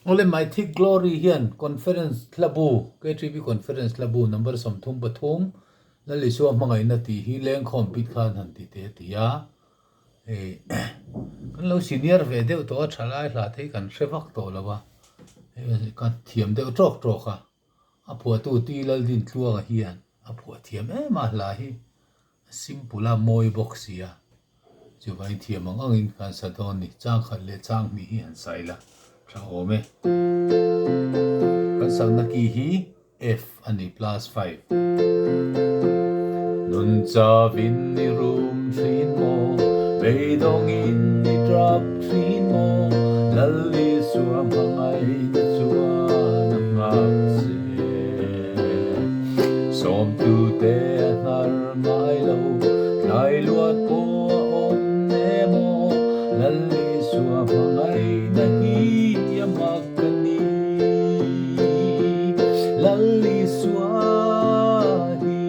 Awle Mighty Glory hian Conference hlabu, KTP Conference hlabu number 33, Lal Isua hmangaihna tih hi lengkhawm pit khan han ti teh a ti a. Hei kan lo senior ve deuh tawh a, thalai hla te hi kan hre vak tawh lo a, hei ka thiam deuh tawk tawk a, a phuahtu T Laldintluanga hian a phuah thiam em a hla hi. A simple a, mawi bawk si a. Chuvangin thiam ang angin kan sa dawn ni. Chang khat leh chang hnih hi han sa ila tha awm e. Kan sakna ki hi F a ni, plus 5. Nun chavin i rum thin maw, beidawngin i tap thin maw, Lal Isua hmangaihna chuan a nghak che. Sawmtute a hnar ngai lo, tlai luat pawh a awm emaw, Lal Isua hmangaihna hi a mak a ni. Lal Isua hi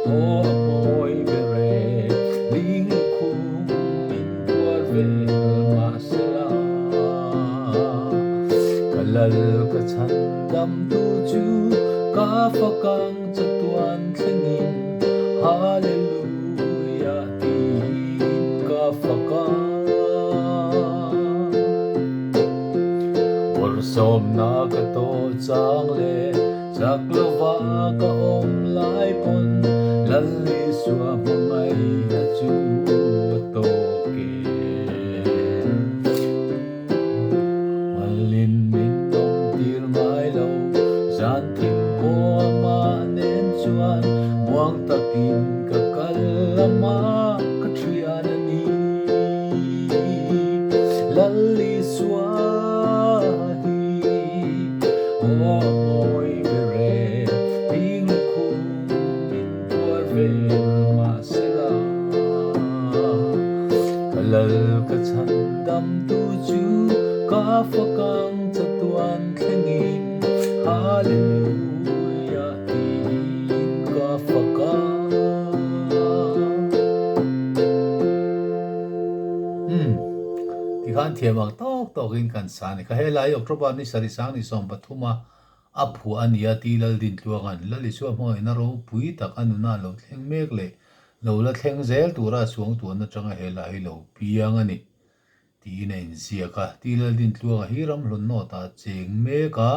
aw a mawi ber e, ling lukhum min tuar vel mahsela. Ka lal ka chhan damtu chu ka fakang chatuan thlengin Hallelujah tiin ka fak a. Bawrhsawmna ka tawh chang leh chak lova ka awm lai pawn Lal Isua hmangaihna chu a tawk e. Malin min awm tir ngai lo, zan thim pawh amah nen chuan muang takin ka kal lama ka thian a ni. Lal Isua hi aw a mawi ber e, hing lukhum min tuar vel mahsela. Ka lal ka chhan damtu chu ka fakang chatuan thlengin Hallelujah tiin ka fak a. Umm, tikhan thiam ang tawk tawkin kan sa a ni. Ka helai October ni sarih sang ni 13 a a phuah a ni a ti Laldintluanga'n Lal Isua hmangaihna ropui tak a nuna lo thleng mek leh Lo la thleng zel tura a chhuang tuan atanga he hla hi lo piang a ni tiin a inziak a. Ti Laldintluanga hi ramhlun nawtah a cheng mek a,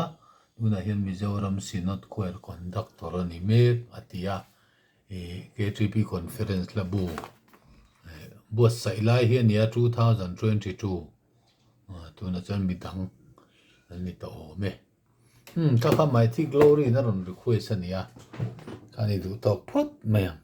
tunah hian Mizoram Synod Choir Conductor a ni mek a ti a. Ih KTP Conference hla bu buatsaih lai hi a ni a, 2022 tunah chuan midang an ni tawh awm e. Umm ka kha Mighty Glory in a rawn request a nia, kha ni duh tawk phawt mai ang.